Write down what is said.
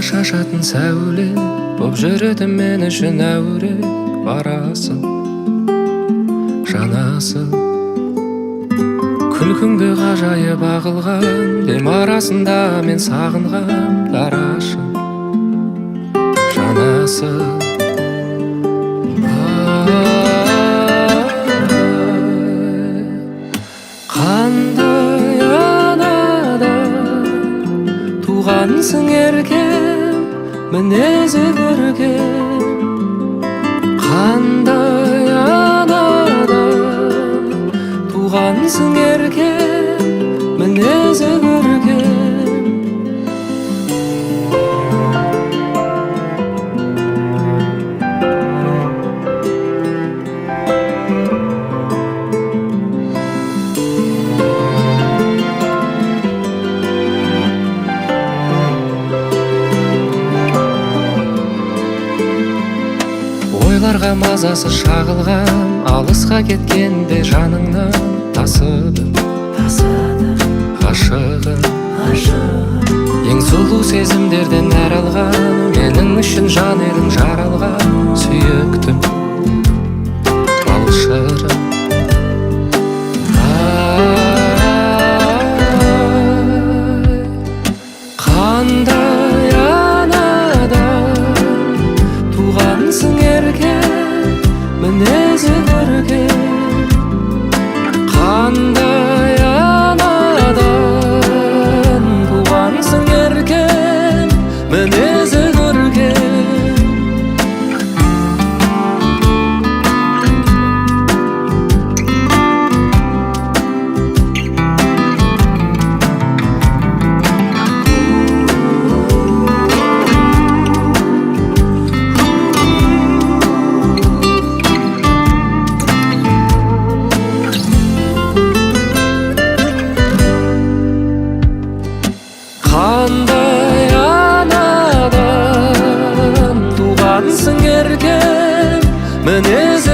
Шашатын сәуле боп жүретін мен үшін әуре. Барасың, жанасың, күлкіңді ғажайып ағылған дем арасында мен сағынған дарашым, жанасың. Қандай анадан туғансың еркем, мінезі көркем. Қандай анадан туғансың еркем, мінезі көркем. Ойларға мазасы шағылған, алысқа кеткенде жаныңнан тасыдым, тасыдым ғашығым. Ғашығым. Ең сұлу сезімдерден нәр алған, менің үшін жан едің жаралған, сүйіктім, балшырым. Ай, қандай анадан туғансың еркем, мінезі көркем. Қандай анадан туғансың еркем, мінезі көркем. Қандай анадан туғансың еркем, мінезі